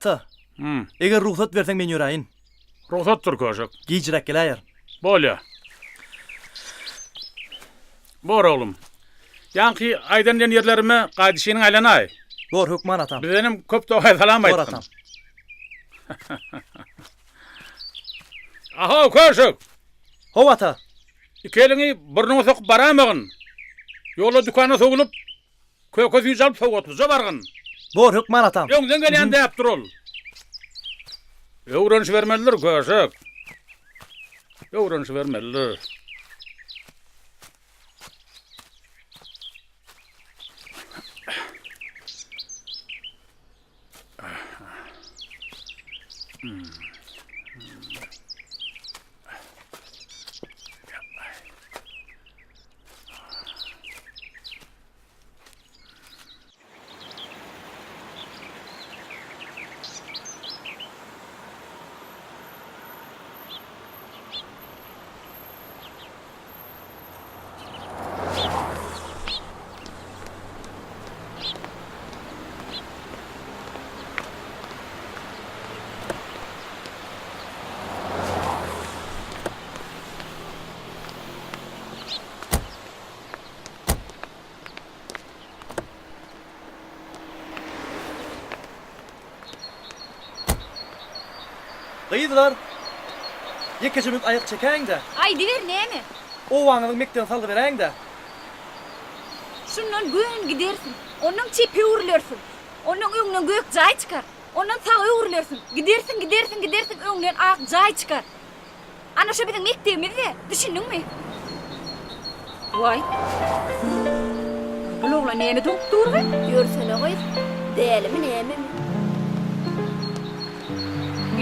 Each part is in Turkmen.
Ata, eger rugsat berseň men ýöräýin. Rugsatdyr köşek. Gijräk geläýerin. Bolýa. Bor oglum. Ýaňky aýdan diýen ýerlerime gaýdyşynyň aýlanaý. Bor hökman atam. Bizdenem köp dogaý salam Bor aýtgyn. atam. Ahow köşek! How ata. Iki eliňi burnuňa sokup baraýmagyn. Ýolda dükana sowulyp, köke süýji alyp sowgatlyja bargyn. Bor hökman atam. Öňden gelýän däpdir ol. Öwrenişibermelidir köşek. Öwrenişibermelidir. Gyzlar! Ýekeje minut aýak çekäýiň-dä. Aýdyber näme? Obaňyzyň mekdebini salgy beräýiň-dä. Şundan göni gidersiň. Ondan çepe öwrülersiň. Ondan öňden gök jaý çykar. Ondan saga öwrülersiň. Gidersiň, gidersiň, gidersiň, öňden ak jaý çykar. Ana şo biziň mekdebimiz-de, düşündiňmi? Waý. Bul oglan näme doňup dur be? Ýörsene gyz, dälimi nämemi?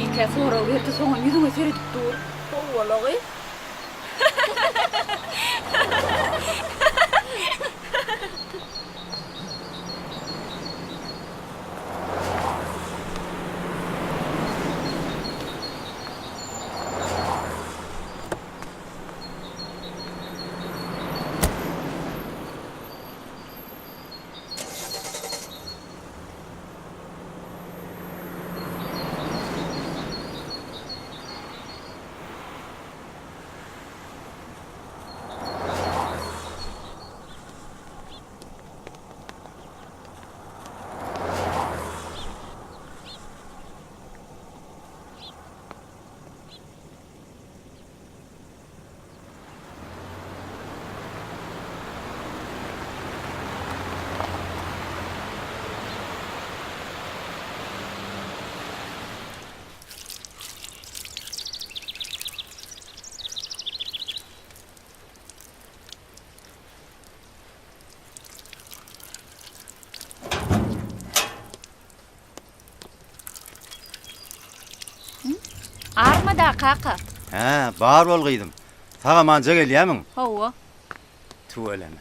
Ilk-ä sorag berdi, soňam ýüzüňe seredip dur. Howwala gyz. Arma-da, kaka. Hä, bar bol gyzym. Sag-amanja gelýämiň? Hawa. Tüweleme.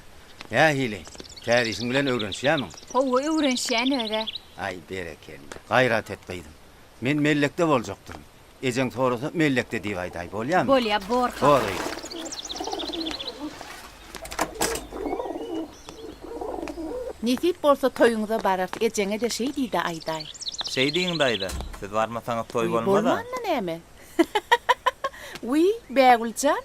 Nähili, täze işiň bilen öwrenişýämiň? Hawa, öwrenişýän öz-ä. Aý, berekella. Gaýrat et gyzym. Men mellekde boljakdyryn. Ejeň sorasa, mellekde diýip aýdaý, bolýamy? Bolýa, bor kaka. Bor gyzym. Nesip bolsa toýuňyza bararys ejeňe-de şeý diý-de aýdaý. Şeý diýiň daýza, siz barmasaňyz toý Wiý, bolmaz-a. bolmanda näme? Wiý, Bägül jan.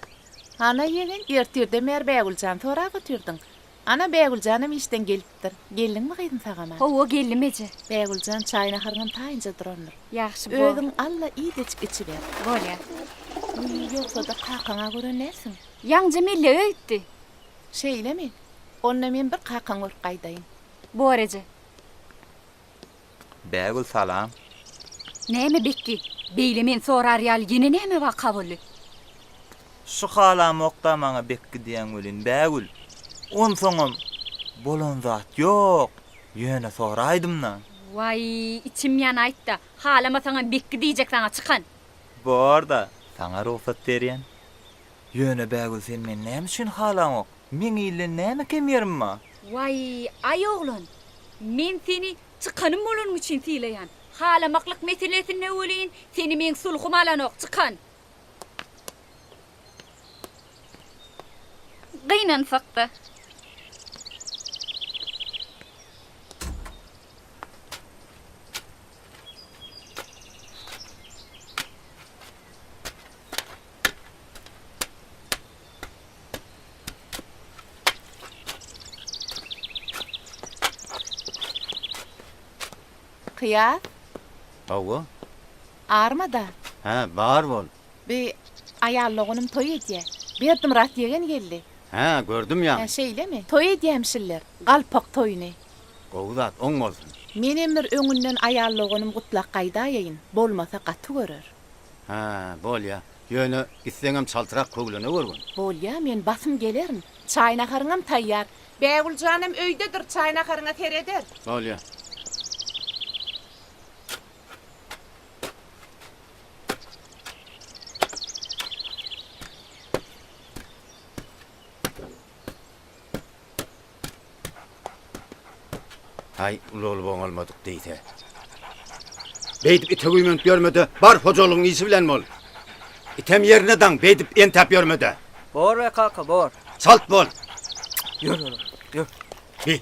Hana ýegen, ertirden bäri Bägül jany sorap otyrdyň. Ana, Bägül janam işden gelipdir. Geldiňmi gyzym sag-aman? Hawa, geldim eje. Bägül jan, çaý-naharyňam taýynja durandyr. Ýagşy, bor. Özüň al-da iýdejik içiber. Bolýar. Wiý, ýogsa-da kakaň-a gören dälsiň. Ýaňja mellege gitdi. Şeýlemi? Onda men bir kakaňy görüp gaýdaýyn. Bor eje. Bägül salam. Näme Bekgi, beýle men sorar ýaly ýene näme waka boldy? Şu halamokda maňa Bekgi diýýäň welin Bägül, onsoňam bolan zat ýok, ýöne soraýdym-da. Waý, içim ýanaýtda, halamasaňam Bekgi diýjek saňa çykan. Bor-da, saňa rugsat berýän. Ýöne Bägül sen meni näme üçin halaňok? Meň ilden näme kem ýerim bar? Waý, aý oglan, men seni çykanym bolanyň üçin sylaýan. Halamaklyk meselesinde welin, seni meň sulhum alanok, çykan. Gynansak-da. Kyýas. Hawa. Arma-da. Hä, bar bol. Bi aýal doganym toý edýä. Berdimyrat ýegen geldi. Hä, gördüm ýaňy. Hä, şeýlemi? Toý edýämişiller. Galpak toýuny. Gowy zat, oň bolsun. Menem bir öňünden aýal doganym gutlap gaýdaýaýyn, bolmasa gaty görer. Hä, bolýa. Ýöne gitseňem çaltrak köwlene görgün. Bolýa, men basym gelerin. Çaý-naharyňam taýýar. Bägüljanam öýdedir, çaý-naharyňa sereder. Bolýa. Haý, ulalyp oňalmadyk diýse. Beýdip ite güýmenip ýörme-de, bar hojalygyň işi bilen bol. Item ýerine daň, beýdip entäp ýörme-de. Bor be kaka, bor. Çalt bol. Ýör oglum, ýör. Bi.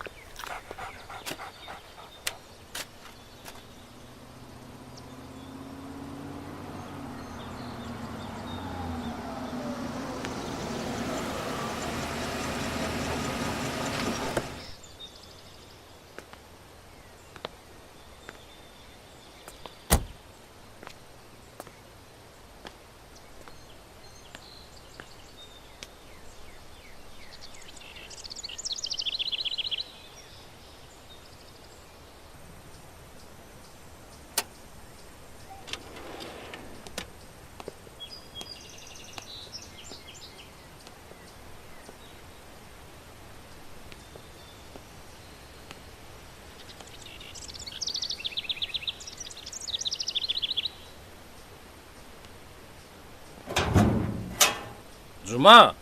Juma!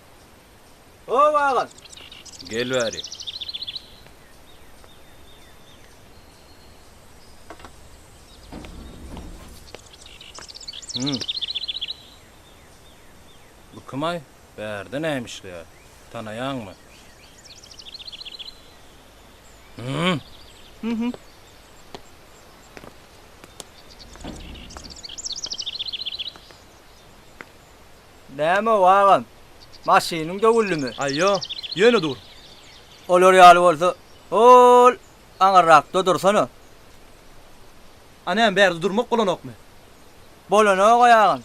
How agam. Gel bäri. Hum. Bu kim-aý? Bärde näme işleýär? Tanaýaňmy? Hum. Hum. Näme-ow agam, maşynyň döwüldimi? Aý ýok, ýöne dur. Olar ýaly bolsa, hol aňyrrakda dursana. A näme, bärde durmak bolanokmy? Bolanok-aý agam.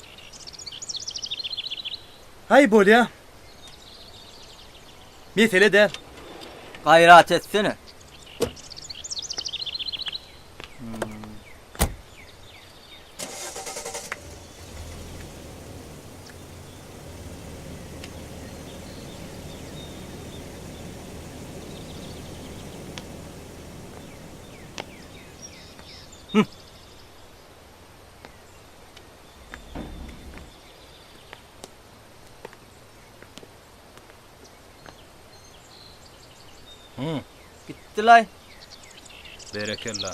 Aý bolýa. Mesele däl. Gaýrat etsene. Gitdilaý. Berekella.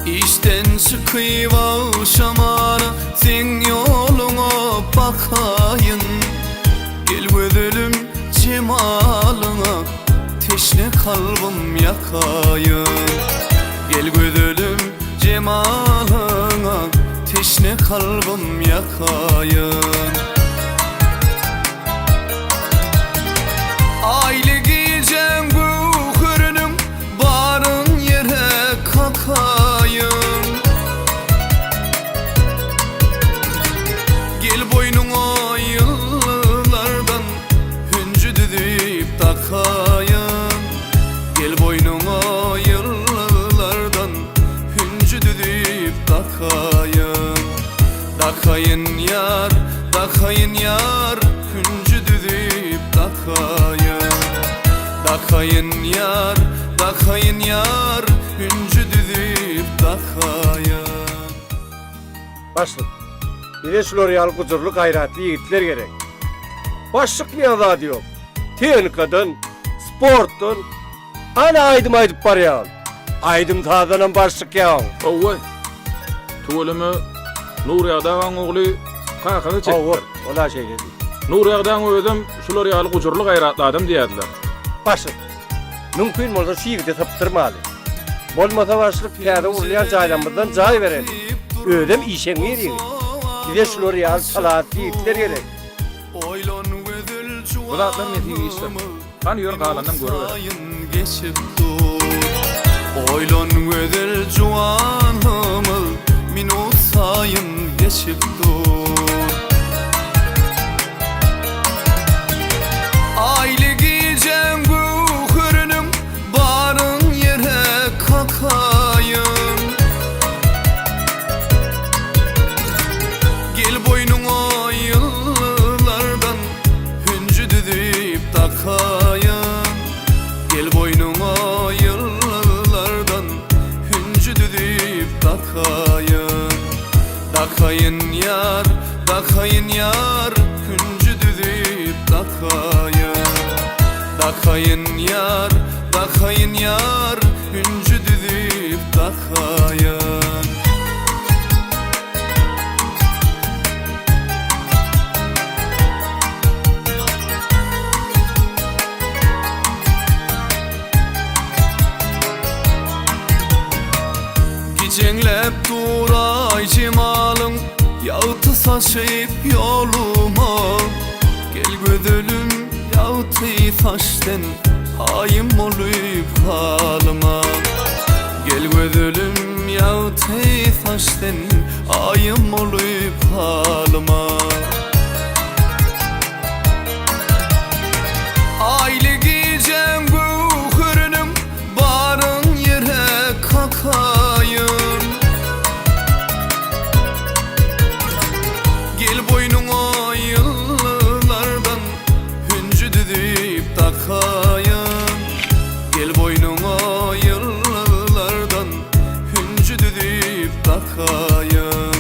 Işden çykyp agşamara seň ýoluňa bakaýyn Gel gözelim jemalyňa teşne kalbym ýakaýyn Gel gözelim jemalyňa teşne kalbym ýakaýyn Aýly gijäň göwheriniň baryn ýere kakaýyn Gel boýnuňa ýyllardan hünji düzüp dakaýyn Gel boýnuňa ýyllardan hünji düzüp dakaýyn Dakaýyn ýar, dakaýyn ýar, hünji düzüp dakaýyn Dakaýyn ýar, dakaýyn ýar, hünji düzüp dakaýyn. Başlyk, bize şular ýaly gujurly, gaýratly ýigitler gerek. Baş çykmaýan zady ýok. Tehnikadan, sportdan, ana aýdym aýdyp barýaň. Aýdym-sazdanam baş çykýaň. Hawa. Tüweleme, Nurýagdy agaň ogly kakaňy çekipdir. Hawa, ol-a şeýle diýdi. Nurýagdaň özem şular ýaly gujurly gaýratly adam diýýärdiler. Başlyk, mümkin bolsa şu ýigidi sypdyrmaly. Bolmasa başlyk täze gurulýan jaýlarymyzdan jaý bereli. Özem işeňňir ýigit. Bize şular ýaly talantly ýigitler gerek. Bu zatlar nesip işdir. Hany ýör galanynam görüberiň. Geçip dur Oýlan gözel juwanlygymyz Minut saýyn geçip dur Aýly gijäň göwheriniň Baryn ýere kakaýyn Gel boýnuňa ýyllardan Hünji düzüp dakaýyn Gel boýnuňa ýyllardan Hünji düzüp dakaýyn Dakaýyn ýar, dakaýyn ýar Hünji düzüp dakaýyn Dakaýyn ýar, dakaýyn ýar Hünji düzüp dakaýyn. Gijeňläp dur aý jemalyň Ýagty saçyp ýoluma Gel gözelim ýagty saç sen Haýym bolup halyma Gel gözelim ýagty saç sen Aýym bolup halyma. Aýly gijäň göwheriniň Baryn ýere kakaýyn. Gel boýnuňa ýyllardan Hünji düzüp dakaýyn. Gel boýnuňa ýyllardan Hünji düzüp dakaýyn.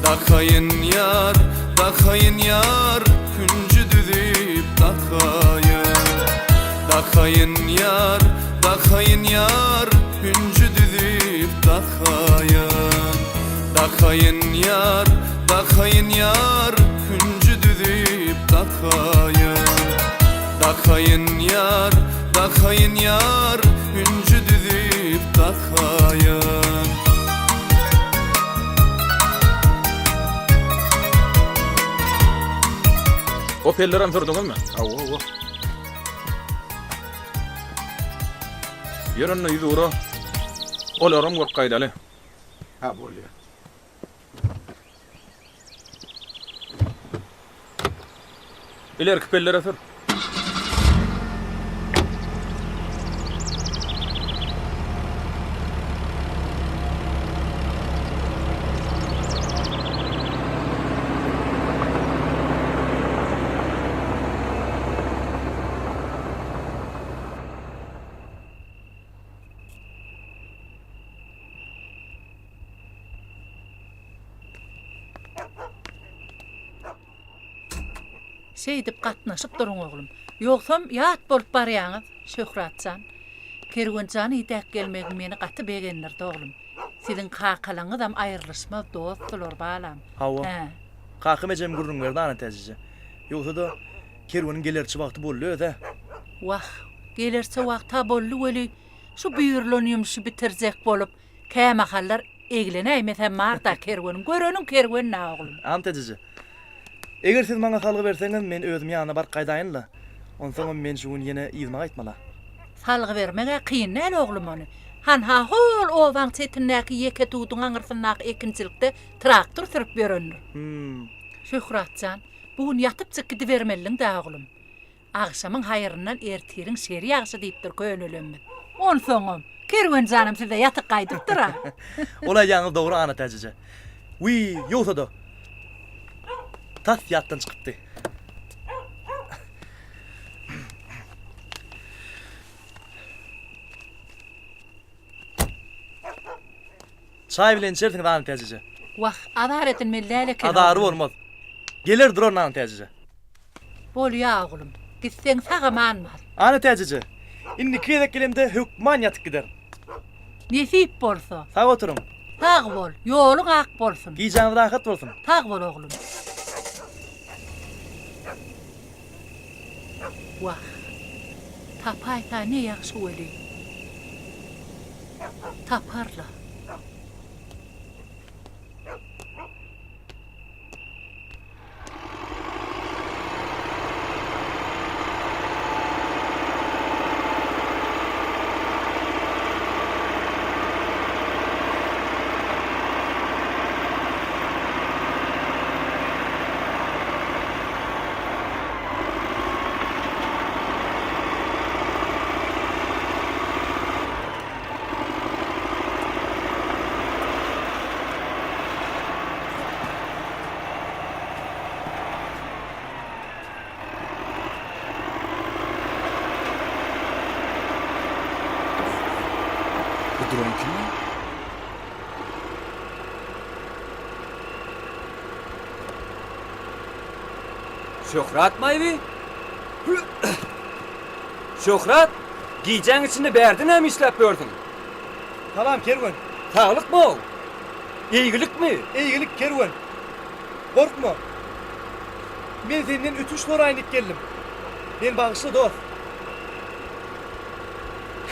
Dakaýyn ýar, dakaýyn ýar, Hünji düzüp dakaýyn. Dakaýyn ýar, dakaýyn ýar, Hünji düzüp dakaýyn. Dakaýyn ýar, dakaýyn ýar, Hünji düzüp dakaýyn. Dakaýyn ýar, dakaýyn ýar, Hünji düzüp dakaýyn. O pellerem sürdüňizmi? Hawa, hawa. Ýör onda ýüzugra. Olaram görüp gaýdaly. Ha, bolýar. Ilerki pellere sür. Şeýdip gatnaşyp duruň oglum. Ýogsam ýat bolup barýaňyz, Şöhrat jan. Kerwen jany idäp gelmegiň meni gaty begendirdi oglum. Siziň kakalaňyzam aýrylyşmaz dostdular balam. Hawa. Hä. Kakam ejem gürrüň berdi Annatäjije. Ýogsa-da, Kerweniň gelerçe wagty boldy öz-ä. Wah, gelerçe wagt-a boldy weli, şu buýrulan ýumşy bitirjek bolup, Kämahallar eglenäýmesem bar-da kerweniň göreniň kerwen-dä oglum. Ant ejeje. Eger siz maňa salgy berseňiz, men özüm ýanyna baryp gaýdaýyn-la. Onsoňam men şu gün ýene yzyma gaýtmaly-a. Salgy bermeg-ä kyn däl oglum ony. Hanha hol obaň çetindäki ýeke tuduň aňyrsyndaky ekinçilikde traktor sürüp ýörendir. Hüm. Şöhrat jan, bu gün ýatypjyk gidibermelidiň-dä oglum. Agşamyň haýryndan ertiriň şeri ýagşy diýipdir könelemmiz. Onsoňam, Kerwen janam sizde ýatyk gaýdypdyr-a. Ol aýdýanyňyz dogry Annatäç eje. Wiý, ýogsa-da. Tas ýatdan çykypdy. Çaý bilen içersiňiz Annatäç eje. Wah, azar edilmeli däl eken. Azary bolmaz. Geler durar Annatäç eje. Bolýa oglum. Gitseň sag-aman bar. Ana Täjije, indiki gezek gelemde hökman ýatyp giderin. Nesip bolsa. Sag oturyň. Sag bol, ýoluň ak bolsun. Gijäňiz rahat bolsun. Sag bol oglum. Wah. Tapaýsa ne ýagşy weli. Taparla. Bu duran kim? Şöhrat maýby? Şöhrat, gijäň içinde bärde näme işläp ýörsüň? Salam, Kerwen. Saglykmy-ow? Eýgilikmi? Eýgilik, Kerwen. Gorkma. Men senden ötünç soraýyn diýip geldim. Meni bagyşla, dost.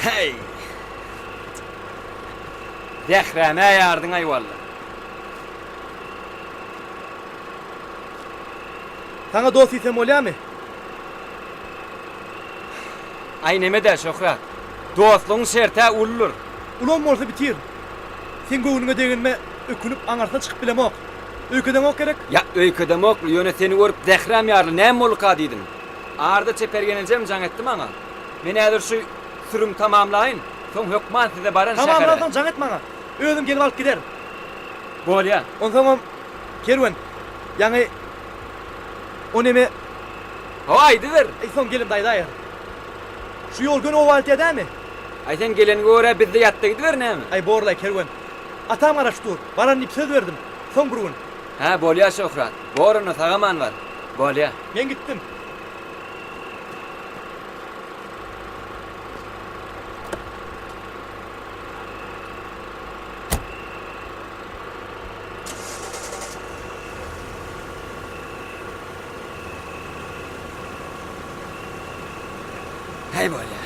Häý! Zähräm-ä ýardyň-aý walla. Saňa dost diýsem bolýamy? Aý neme-dä, Şöhrat. Dostlugyň şert-ä uludyr. Ulam bolsa bitir. Seň göwnüňe degenime ökünip aňyrsyna çykyp bilemok. Öýkedeňok gerek? Ýa, öýkedemok, ýöne seni görüp zähräm ýarly, näme bolduka diýdim. Arda çeper gelnejem jaň etdi maňa. Men häzir şu sürüm tamamlaýyn, soň hökman size baryn şähere. Tamamlansoň jaň et maňa. Özüm gelip alyp giderin. Bolýa. Onsoňam, Kerwen, ýaňy o neme. Hawa, aýdyber. Eý, soň gelemde aýdaýaryn. Şu ýol göni oba eltýä dämi? Aý, sen geleniňe görä bizde ýatda gidiber näme? Aý, borlaý, Kerwen. Atam garaşyp dur. Baran diýip söz berdim. Soň bir gün. Hä, bolýa, Şöhrat. Bor onda, sag-aman bar. Bolýa. Men gitdim. Häý bolýa.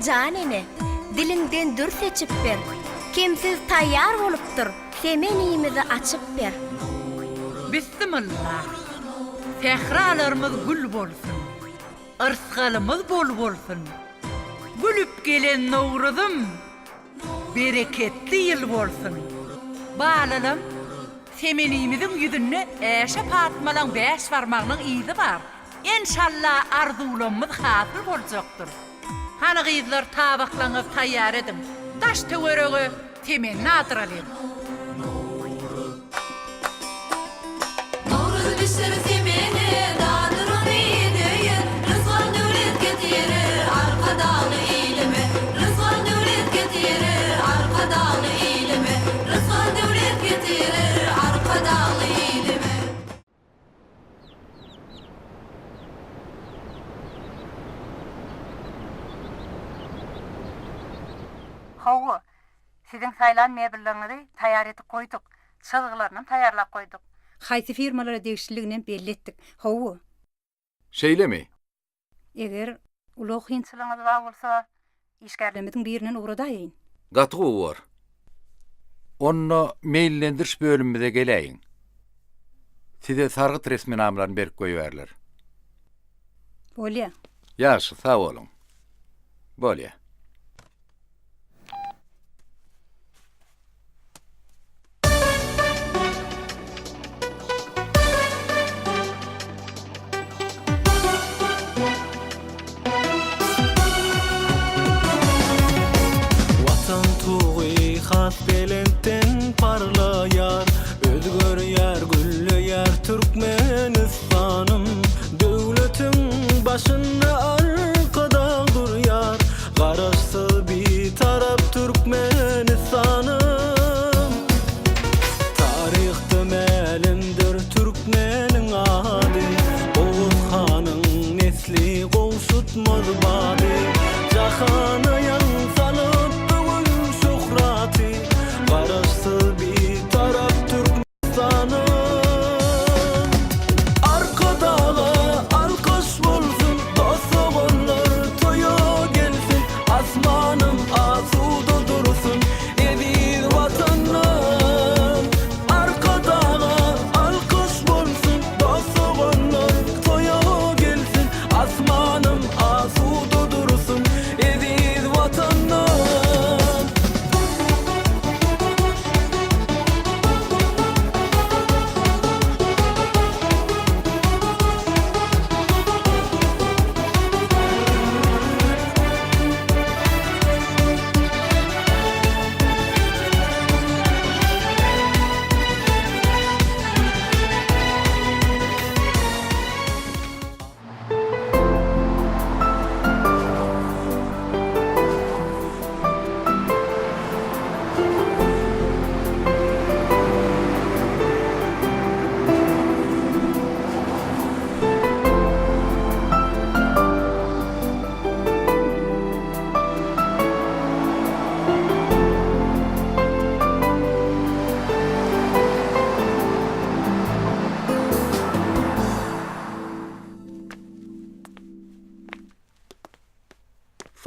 jan ene, Diliňden dür seçip ber. Kemsiz taýýar bolupdyr, Semenimizi açyp ber. Bissimylla! Sähralarymyz gül bolsun, Yrsgalymyz bol bolsun. Gülüp gelen Nowruzym, Bereketli ýyl bolsun. Balalam, semenimiziň ýüzünde Äşe Patmalaň bäş barmagynyň yzy bar. Enşalla arzuwlamyz hasyl boljakdyr. Hany gyzlar tabaklaňyzy taýýar ediň. Daş töwerege semenini adyralyň. Nowruz bişir semeni, dadyr ony söýen, Rysgal-döwlet getirer Arkadagly ilime. Rysgal-döwlet getirer Arkadagly ilime. Rysgal-döwlet getirer Arkadagly ilime. Hawa, siziň saýlan mebelleriňizi taýýar edip goýduk. Çyzgylarynam taýýarlap goýduk. Haýsy firmalara degişliliginem belli etdik. Hawa. Şeýlemi? Eger ulag kynçylygyňyz bar bolsa, işgärlerimiziň birinden ugradaýyn. Gaty gowy bor. Onda meýillendiriş bölümimize geläýiň. Size sargyt resminamalaryny berip goýbärler. Bolýa. Ýagşy, sag boluň. Bolýa. Watan tugy has belentden parlaýar, Özgerýär, gülleýär Türkmenistanym. Döwletiň başynda Arkadag durýar, Garaşsyz Bitarap Türkmenistanym. Taryhda mälimdir türkmeniň ady, Oguz hanyň nesli gowşutmaz bady. Jahana ýaň salyp bu gün şöhraty, Garaşsyz Bitarap Türkmenistanym. Arkadaga alkyş bolsun, dost-doganlar toýa gelsin, Asmanym asuda dursun, eziz Watanym. Arkadaga alkyş bolsun, dost-doganlar toýa gelsin, Asmanym asuda dursun, eziz Watanym.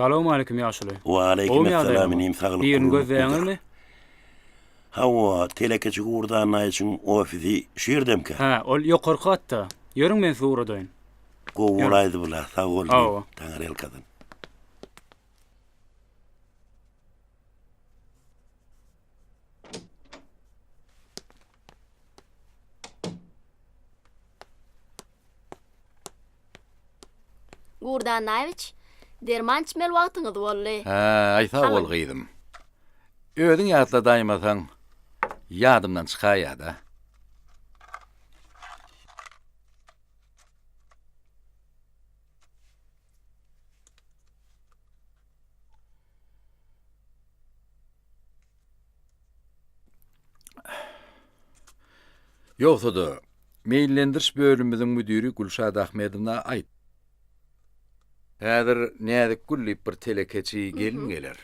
Salowmaleýkim ýaşuly. Waleýkim essalam inim saglyk Birini gözleýäňizmi? Hawa, telekeçi Gurdy Annaýewiçiň ofisi şu ýerdemkä? Hä, ol ýokarky gatda. Ýörüň men sizi ugradaýyn. Gowy bolaýdy bula, sag bol inim. Taňryýalkasyn. Gurdy Annaýewiç, derman içmeli wagtyňyz boldy. Hä, aý sag bol gyzym. Özüň ýatladaýmasaň, ýadymdan çykaýýa-da. Ýogsa-da, meýillendiriş bölümimiziň müdiri Gülşat Ahmedowna aýt. Häzir Näzikgül diýip bir telekeçi gelin geler.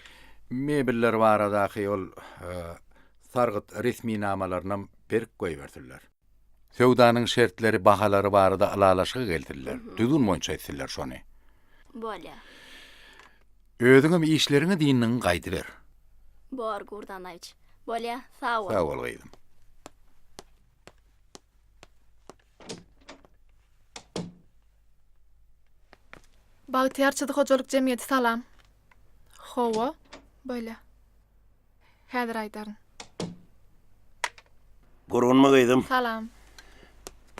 Mebeller baradaky ol sargyt resminamalarynam berk goýbersinler. Söwdanyň şertleri, bahalary barada ylalaşyga gelsinler. Düzgün boýunça etsinler şony. Bolýar. Özüňem işleriňe dyndygyň gaýdyber. Bor, Gurdanaýewiç. Bolýa, sag bol. Sag bol gyzym. Bagtyýar çyzy hojalyk jemgyýeti salam. Hawa, bolýa. Häzir aýdaryn. Gurgunmy gyzym? Salam.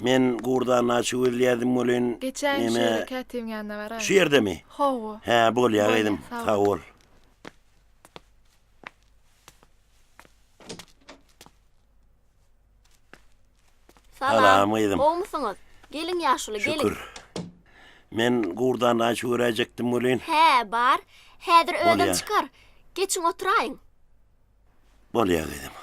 Men Gurdan açy gözleýärdim welin, Geçäýiň şu ýere kätibiň ýanyna baraýyn. Şu ýerdemi? Hawa. Hä, bolýa gyzym. Sag bol. Salam gyzym. Gowumysyňyz? Geliň ýaşuly, geliň. Şükür. Men Gurdan açy göräýjekdim welin. Hä, bar. Häzir özem Bolýa. çykar. Geçiň oturaýyň. Bolýa gyzym.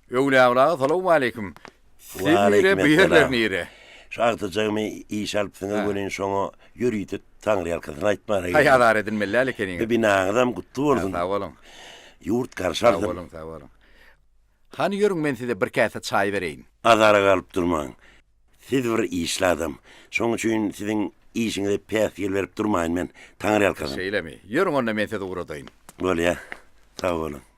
Öwlüýäguly aga salowmaleýkim. Siz nire, bu ýerler nire? Şu agtyjagymy işe alypsyňyz welin şoňa ýörite taňryýalkasyn aýtmana geldim. Haý azar edinmeli däl ekeniňiz. Bu binaňyzam gutly bolsun. Sag boluň. Ýurt garşy alsyn. Sag boluň, sag boluň. Hany ýörüň men size bir käse çaý bereýin. Azara galyp durmaň. Siz bir işli adam. Şoň üçin siziň işiňize päsgel berip durmaýyn men. Taňryýalkasyn. Şeýlemi? Ýörüň onda men sizi ugradaýyn. Bolýa. Sag boluň.